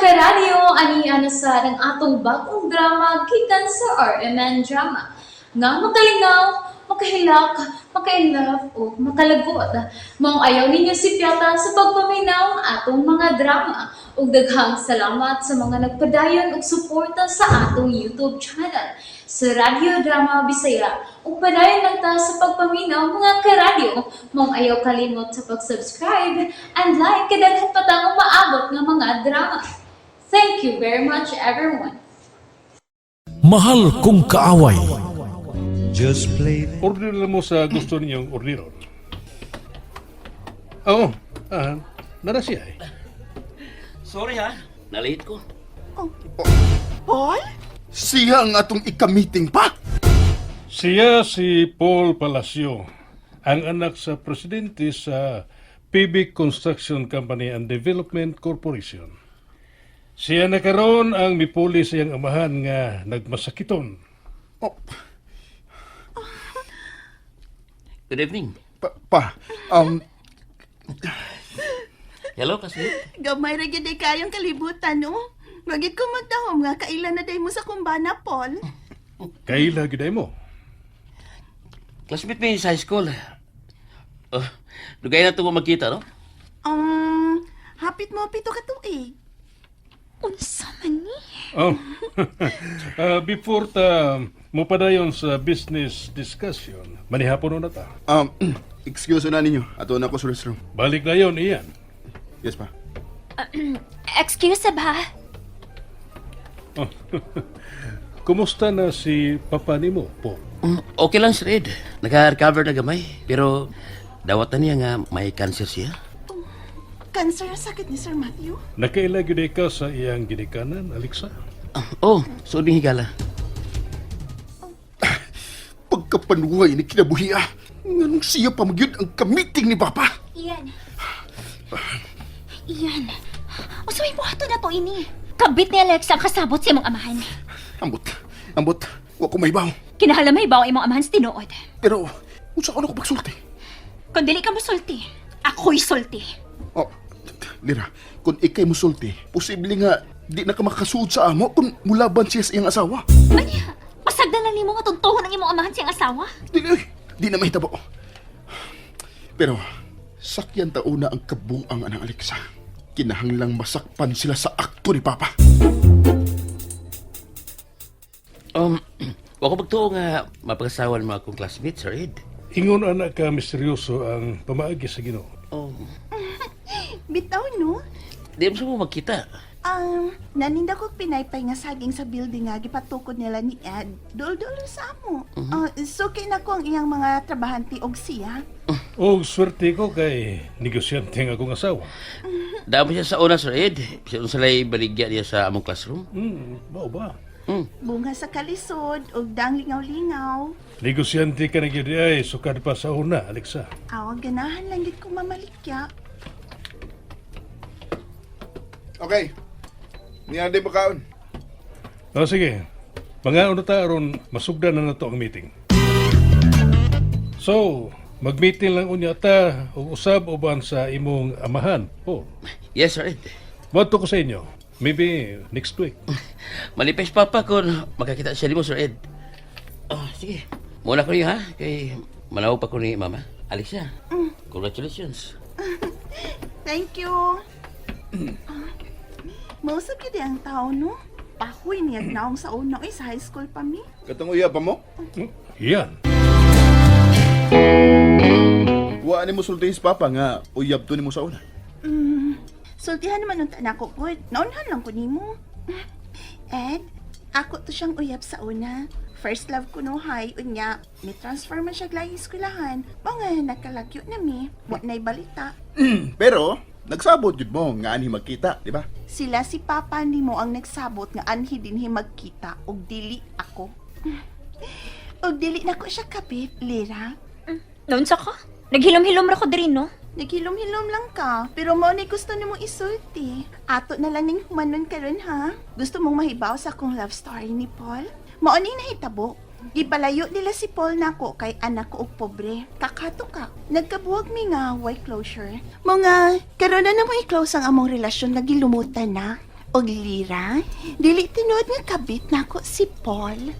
Karadyo, ani na sa ang atong bagong drama gikan sa RMN Drama nga makalingaw, makahilak, maka-inlove o makalagot. Maong ayaw ninyo sipyata sa pagpaminaw ang atong mga drama. Ug daghang salamat sa mga nagpadayon og suporta sa atong YouTube channel sa Radyo Drama Bisaya. Ug padayon lang ta sa pagpaminaw, mga karadyo. Maong ayaw kalimot sa pag-subscribe and like kay daghan pa tang umaabot nga mga drama. Thank you very much, everyone. Mahal Kong Kaaway. Just play Order lang mo sa gusto ninyong orderon. Oo, nara siya eh. Sorry ha, nalate ko. Paul? Siya ang atong ika-meeting pa. Siya si Paul Palacio, ang anak sa presidente sa PB Construction Company and Development Corporation. Siya na karon ang mipuli sa iyang amahan nga nagmasakiton. Oh, Good evening. pa, Hello, classmate. Gamay ra gyud ay kayong kalibutan, no? Wagit ko magdahom nga kailan na day mo sa kumbana, Paul. Kaila gyud ay mo. Classmate mi sa high school. Oh, dugay na ito magkita, no? Hapit mo 7 ka tuig. Unsa man ni? Oh. Before ta mopadayon sa business discussion, manihapon na ta. Excuse na ninyo. Ato na ko sa restroom. Balik na yon, Ian. Yes, pa. Excuse ba? Oh. Kumusta na si papa nimo, Paul? Okay lang, Sir Ed. Naka-recover na gamay. Pero dawat na niya nga may cancer siya. Cancer ang sakit ni Sir Matthew. Nakaila gyud ka sa iyang ginikanan, Alexa? Ah, oh, suod ning higala. Pagkapanuhay ni kinabuhi ah. Nganong siya pa magyud ang ka-meeting ni Papa? Ian. Ian. Unsa may buhaton na to ini? Kabit ni Alexa ang kasabot sa imong amahan. Ambot, ambot. Wa ko mahibaw. Kinahanglan mahibaw ang imong amahan sa tinuod. Pero, unsa ko na ko pagsulti? Kung dili ka mosulti, ako'y sulti. Oh, Lira, kung ikay musulti, posible nga di na ka makasuod sa amo kung mulaban siya sa iyang asawa. Anya, pasagdan lang nimo nga tuntuhon ang imong amahan sa iyang asawa? Di, ay, di na mahitabo. Pero, sakyan tauna ang kabuang anang Alexa. Kinahanglang masakpan sila sa akto ni Papa. Wa ko pagtuo nga mapag-asawa mo akong classmate, Sir Ed. Ingon ana ka misteryoso ang pamaagi sa Ginoo. Oh, Bitaw, no? di mo sa mo magkita. Naninda ko pinaypay nga saging sa building nga gipatukod nila ni Ed. Dol-dol sa amo. Ah, suki na ko ang iyang mga trabahante og siya. Og swerte ko kay negosyante ang akong asawa. Damo siya sa una, Sir Ed. Siya unsa lay baligya niya sa among classroom. Mao ba? Bunga sa kalisod og dang lingaw-lingaw. Negosyante ka na gyud ay sukad pa sa una, Alexa. Aw, ganahan lang gid ko mamalikya. Okay. Niya din pagkaon. O sige, mga na ta aron masugdan na nato ang meeting. So, mag-meeting lang unya ta ug usab uban sa imong amahan, Paul. Yes, Sir Ed. Moadto ko sa inyo. Maybe next week. Malipay si Papa kung makakita siya nimo, Sir Ed. Oh, sige. Muna ko niyo, ha? Kay manaw pa ko ni Mama. Alexa, congratulations. Thank you. Ah, mausap gyud ang tao, no? Pahuy niya naong sa una oy, sa high school pa mi. Katong uya pa mo? Iyan. Wa ni mo sulti sa Papa nga uyab to nimo sa una. Sultihan naman unta nako gud. Naunhan lang ko nimo. Ed, ako to siyang uyab sa una. First love ko no high, unya, may transfer man siya lahi eskwelahan. Mga nagkalagyo na mi, wa na'y balita. Pero, nagsabot gyud mo nga anhi magkita, di ba? Sila si Papa nimo ang nagsabot nga anhi dinhi magkita og dili ako. Og dili nako siya kapit, Lira. Naunsa ka? Naghilom-hilom ra ko diri, no? Naghilom-hilom lang ka, pero mao ni gusto nimo isulti. Ato na lang ning humanon karon ha. Gusto mong mahibaw sa akong love story ni Paul? Mao ni nahitabo. Gipalayo nila si Paul nako kay anak ko og pobre. Kakato ka. Nagkabuwag mi nga way closure. Mga karon na namo i-close ang among relasyon nga gilumutan na. Og lira, dili tinuod nga kabit nako si Paul.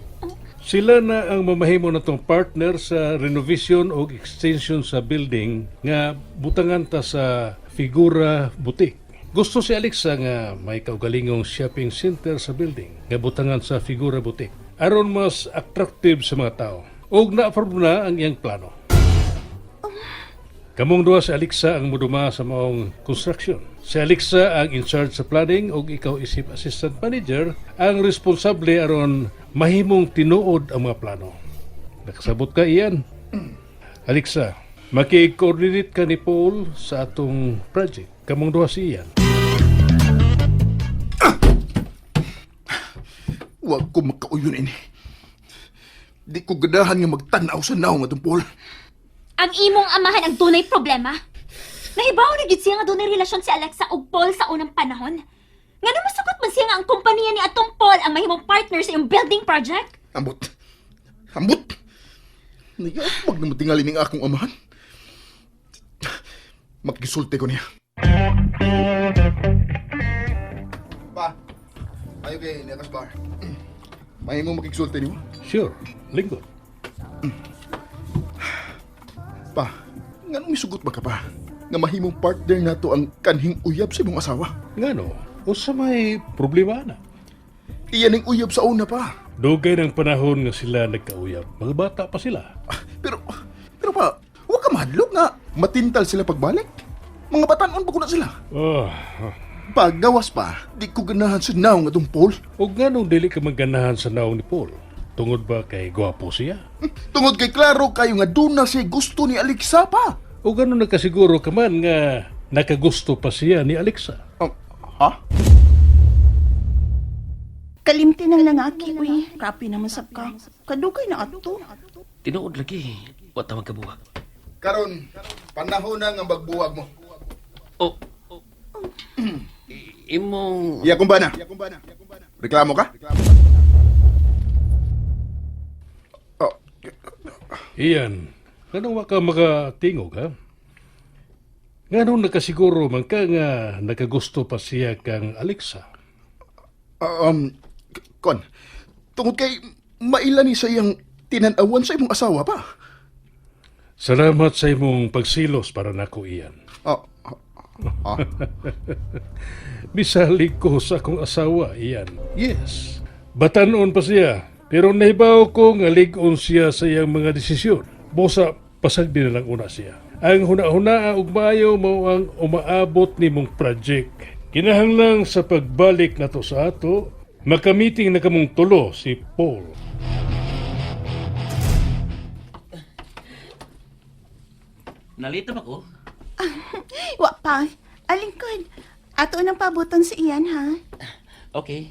Sila na ang mamahimo natong partner sa renovation o extension sa building nga butangan ta sa Figura Boutique. Gusto si Alexa nga may kaugalingong shopping center sa building nga butangan sa Figura Boutique aron mas attractive sa mga tao. Og na-approve na ang iyang plano. Kamong duha si Alexa ang muduma sa maong construction. Si Alexa ang in charge sa planning ug ikaw isip assistant manager ang responsable aron mahimong tinuod ang mga plano. Nakasabot ka iyan. Alexa, maki-coordinate ka ni Paul sa atong project. Kamong duha si Ian. Wa ko makauyon ini. Di ko ganahan nga magtan-aw sa naong atong Paul. Ang imong amahan ang dunay problema. Nahibaw na gid siya nga dunay relasyon si Alexa ug Paul sa unang panahon. Ngano masugot man siya nga ang kompanya ni atong Paul ang mahimong partner sa iyong building project? Ambot. Ambot. Niyabag na matingali ning akong amahan. Makisulti ko niya. Pa, ayo kay Nekas Bar. Mahimo makigsulti nimo? Sure, lingkod. Pa, nganong misugot ba ka pa? Nga mahimong partner nato ang kanhing uyab sa imong asawa. Ngano, usa may problema na. Iyan ang uyab sa una pa. Dugay ng panahon nga sila nagkauyab. Mga bata pa sila. Ah, Pero pa, huwag ka mahadlok nga. Matintal sila pagbalik. Mga batanon pa ko na sila. Oh, Paggawas pa, di ko ganahan sa naong atong Paul. ug nganong dili ka magganahan sa naong ni Paul? Tungod ba kay gwapo siya? Tungod kay klaro kayo nga doon na siya gusto ni Alexa pa. O gano'n nakasiguro ka man nga nakagusto pa siya ni Alexa? Oh, ha? Kalimti ng langaki, uy. Grabe naman sab ka. Kadugay na ato. Tinuod lagi. Wa ta magkabuwag. Karon, panahon na nga magbuwag mo. Oh. Imong Iya ba na? Reklamo ka? Oh, Iyan, ganun wa ka makatingog ha? Nganong nakasiguro man ka nga nakagusto pa siya kang Alexa? kon, tungod kay maila ni sa iyang tinanawan sa imong asawa pa. Salamat sa imong pagsilos para nako iyan. Oh, ah, Bisalig ko sa akong asawa, iyan. Yes. Batanon pa siya, pero nahibaw ko nga lig-on siya sa iyang mga desisyon. Busa, pasag din na lang una siya. Ang huna-huna ug maayo mao ang umaabot nimong project. Kinahanglan sa pagbalik nato sa ato, makamiting na kamong tulo si Paul. Nalito ba ko? Wa pa. Alingkod. Ato nang pabuton si Ian, ha? Okay.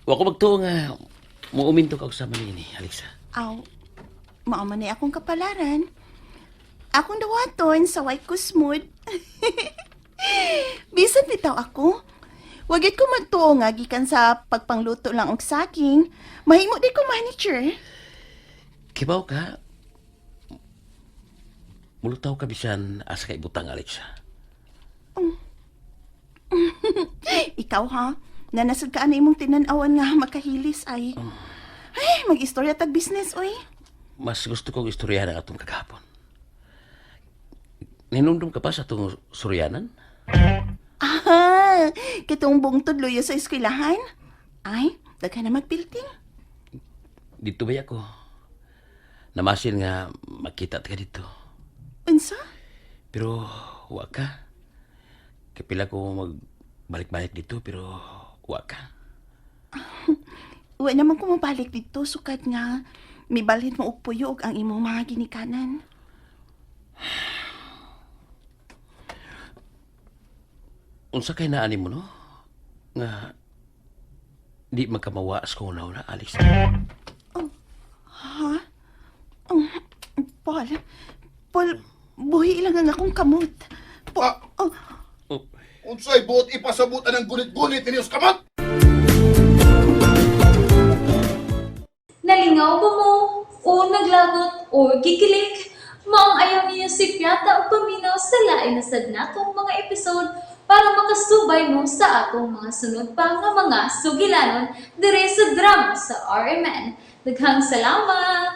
Wa ko magtuo nga muuminto ka og sama niini, Alexa. Aw, mao man ni akong kapalaran. Akong dawaton sa way ko smooth. Bisan bitaw ako. Wagit ko magtuo nga gikan sa pagpangluto lang og saging, mahimo di ko manager. Kibaw ka. Mulutaw ka bisan asa ka ibutang, Alexa. Ikaw ha, nanasad ka ana imong tinan-awan nga makahilis ay. Ay, mag-istorya tag business oy. Mas gusto kong istoryahan ang atong kagahapon. Ninumdum ka pa sa atong suryanan? Aha, kitong buong tudloy sa eskwelahan. Ay, daghan na magpilting. Dito ba ako? Namasin nga makita ta ka dito. Unsa? Pero wa ka. Kapila ko magbalik-balik dito pero wa ka. Wa naman ko mabalik dito sukad nga mibalhin mo og puyo og ang imong mga ginikanan. Unsa kay naani mo no? Nga di magkamawa sa kong una Alex. Paul, Paul, buhi lang ang akong kamot. Pa, Oh, Oh, unsay buot ipasabot ang gunit-gunit ni kamot? Nalingaw ba mo? O naglagot o gikilig? Maong ayaw niyo si Piata o paminaw sa lain na sad natong mga episode para makasubay Magsubay mo sa atong mga sunod pa nga mga sugilanon dire sa drama sa RMN. Daghang salamat!